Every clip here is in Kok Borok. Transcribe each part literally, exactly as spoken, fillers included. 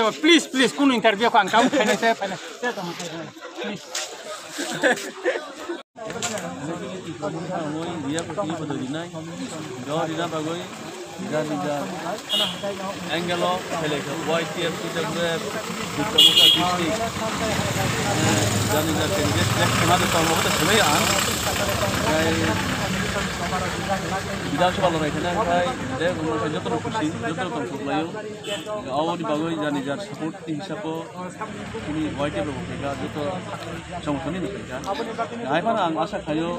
Please, please, kunu interview ko ang kamu khainai se, khainai se, tong khainai. Please. Ang oi riya ko tini bodo rinai. Do rina bagoi. Jani ja. Angelo, pele ko Y T F, T W F, Dukha Mukha district. Jani ja, candidate select kema de tong, obo de selai ang. Jai. Bidhan Sabha lorai khana khai, de, joto no khusi, joto no tong khusi layo. Aboni bagwi jani jar support ni hisabo chini Y T F rok khaika, joto songthoni ni khaika. Hai phano ang asa khaio,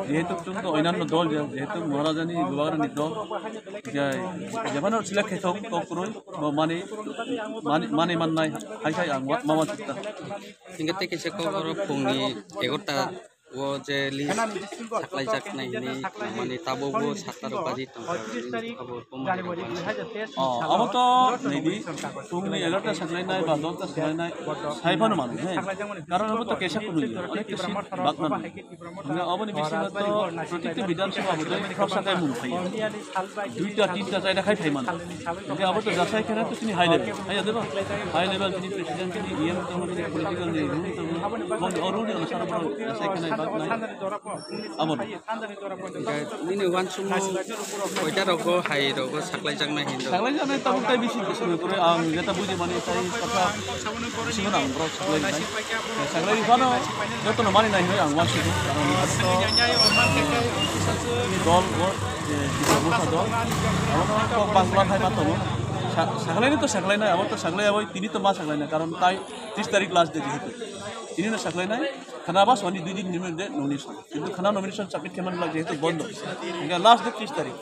jehetu chwng to oinanno dol je, jehetu Maharajani Bubagrani dol, je, jephano select khaithok kok kwrwi, bo mani, mani, mani mannai, hai khai ang wa-, ma wansukta. Hingke tei kaisa kok oro phungni egarta o je list saklaijaknai hinwi nangmani tabukbo sat ta rok baji tongkha, abo tongmani rok. Oh, abo to nini phungni egarta saklainai ba dol ta saklainai sai phano mano, he. Karon abo to kaisa kunu ya, onek ta seat bak nani. Hingke aboni bisingo to protikti Bidhan Sabha bo tei khoroksa kai mung phaiya. Duita, tinta, chaita khai phai mano. Hingke abo to jasai kheno to chini high level. Hai ya deba? High level chini president, chini E M tongo, chini political ni rule tongo. Boni o rule ni onusar borok jasai kheno bak nai. Abo no. Nini uansukmung koita rogo hai rogo saklaijaknai hinwi? Saklaijaknai tabuk tai bisi bisi ni pore ang jeta buji mani tai kotha bisi no ang borok saklainai. Saklai phano joto no mani nai hinwi ang uansukgo. Karon abo to dol o, eh, Dukha Mukha dol. Abo to kok bangla hai ma tongo. Sa-, saklainai to saklainai, abo to saklai abo tini to ma saklainai. Karon tai tris tarik last date jehetu. Tini no saklainai. Khana ba soni dui din ni mode nomination. Kintu khana nomination submit khe man jehetu bondo. Hingke last date tris tarik.